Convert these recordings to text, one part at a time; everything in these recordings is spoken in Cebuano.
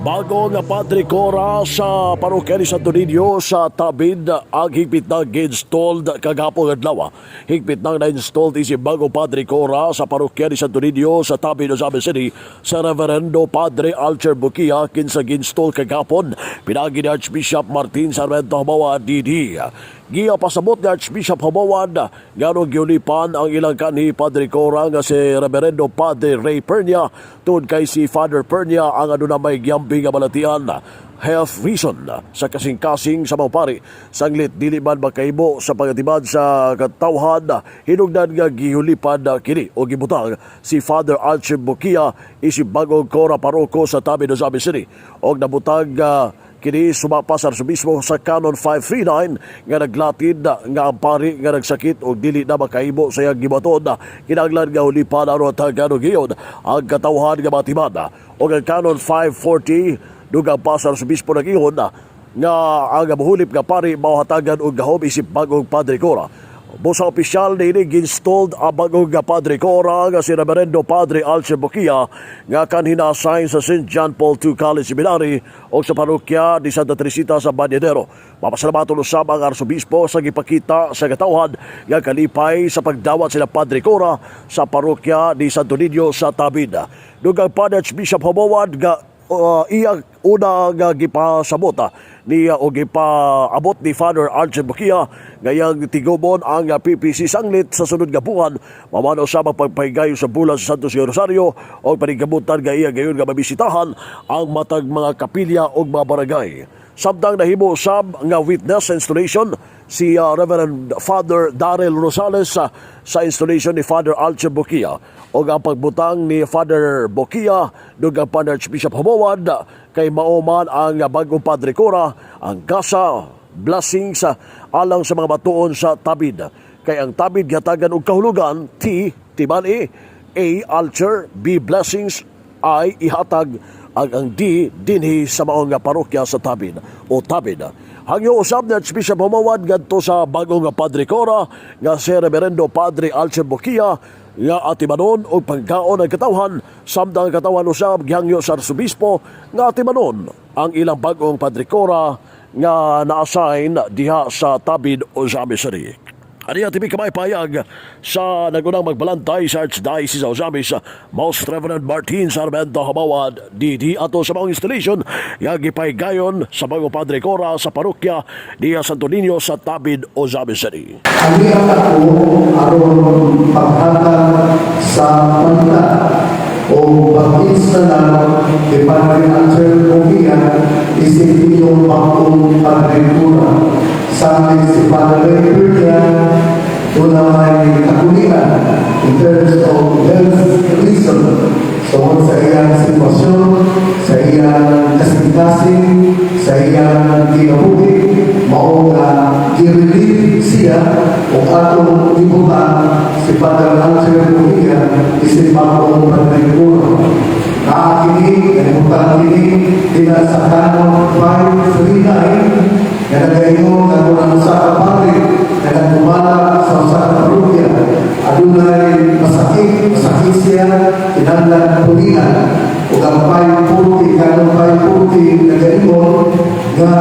Bago nga Padre Cora sa parokya ni Santo Niño sa Tabid ang higpit na installed kagahapon adlaw. Higpit nang na-installed isip bago Padre Cora sa parokya ni Santo Niño sa Tabid, Ozamiz City sa Reverendo Padre Alcher Bukia, kinsa ginstall kagahapon pinagi ni Archbishop Martin Sarmiento Jumoad DD. Giya pasabot ni Archbishop Jumoad ngano giulipan ang ilang kanhi Padre Cora nga si Reverendo Padre Ray Pernia, tungod kay si Father Pernia ang aduna may giyambing nga balatian, health reason, sa kasing-kasing sa mga pari. Sanglit dili man makahimo sa pagatiman sa katawhan, hinugdan nga gihulipan kini o gibutang si Father Archie Bukia isip bagong Cora Paroko sa Tabid, Ozamiz City. Og nabutang kini sumapa sa arsobispo sa Canon 539 nga naglatid nga ang pari nga nagsakit og dili na makahimo sa iyang gibuhaton, kinahanglan nga hulipan aron hatagan og hiyon ang katawhan nga matiman. Og ang Canon 540, dugang pa sa arsobispo, nag-ingon nga ang muhulip nga pari mao hatagan og gahom isip bagong Padre Cora. Busa opisyal ni ginstalled ang bagong nga Padre Cora nga si Reverendo Padre Alce Bukia nga kanhi na-assign sa St. John Paul II College Seminary o sa parokya ni Santa Teresita sa Banyadero. Mapasalamaton usab ang arsobispo sa gipakita sa katawhan nga kalipay sa pagdawat sila Padre Cora sa parokya ni Santo Niño sa Tabid. Dugang pa ni Archbishop Jumoad nga iya una nga gipasabot ni o gipaabot ni Father Archie Bukia ngayang tigumon ang PPC sanglit sa sunod nga buwan mamano sa pagpahigayon sa bulan sa Santos Rosario o paningkamutan nga iya gayon nga mabisitahan ang matag mga kapilya o mga barangay. Samtang nahimo sab nga witness sa installation si Reverend Father Darrell Rosales sa installation ni Father Alche Bukia. O ang pagbutang ni Father Bukia, dugang pa ni Archbishop Jumoad, kay mao man ang bagong Padre Cora ang gasa blessings alang sa mga batuon sa Tabid. Kay ang Tabid gihatagan og kahulugan: T, timan A, altar, B, blessings, I, ihatag, ang D dinhi sa maong nga parokya sa Tabid o Tabid. Hangyo usab ni Archbishop Jumoad ngadto sa bagong nga Padre Cora nga si Reverendo Padre Alche Bukia nga atimanon og pagkaon ang katawhan, samtang ang katawhan usab gihangyo sa arsobispo nga atimanon ang ilang bagong Padre Cora nga na-assign diha sa Tabid, Ozamiz City. Ani TV kamay payag sa nagunang magbalantay sa Archdiocese of Ozamiz, Most Reverend Martin Sarmiento Jumoad DD, ato sa maong installation nga gipahigayon sa bagong Padre Cora sa parokya ni Santo Niño sa Tabid, Ozamiz City. Ania ako aron paghatag sa balita o pag-instalar kay Padre Angel Bugia isip inyong bagong Padre Cura. Sa amin si Padre Ray Pernia, una may kakulian in terms of health reason. So sa iyang sitwasyon, sa iyang kasing-kasing, sa iyang kinabuhi, mao nga gi-relieve siya o atong ibutang si Father Angel Bugia isip bagong Padre Cura. Naa kini, nahimutang kini, dila sa Canon 539 nga nagaingon nga kung ang usa ka pari nga nagdumala sa usa ka parokya adunay masakit, masakit siya, kinahanglan pulihan. Ug ang 540, Canon 540, nagaingon nga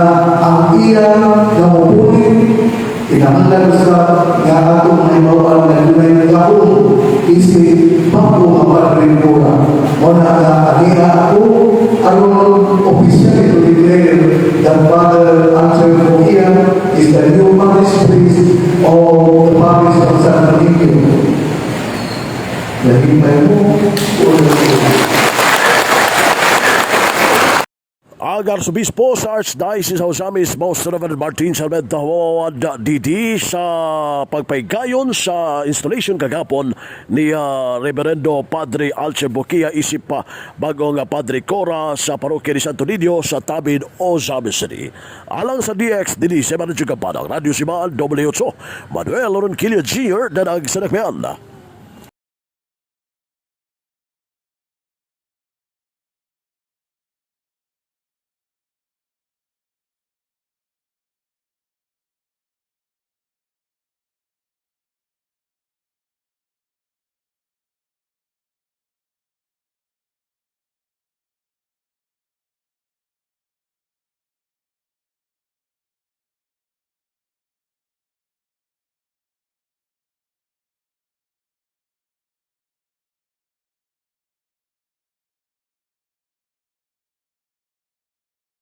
ang iya nga mupuli kinahanglan sa nga atong mahibaw-an nga dunay gahom isip bago ang Padre Cura. Mao na nga ania ako aron officially to declare that Father Angel Bugia is the new parish priest of the parish of San Niño. Nahimay mo, o Ang Arsobispo sa Archdiocese of Ozamiz, Most Reverend Martin Sarmiento Jumoad DD, sa pagpaygayon sa installation kagapon ni Reverendo Padre Alche Bukia isip pa bagong Padre Cora sa parokya ni Santo Niño sa Tabid, Ozamiz City. Alang sa DX, dinhi sa Manadyo Kampanang, Radio Simaan, W8, Manuel Ronquillo Jr. Danag sa Nakmean.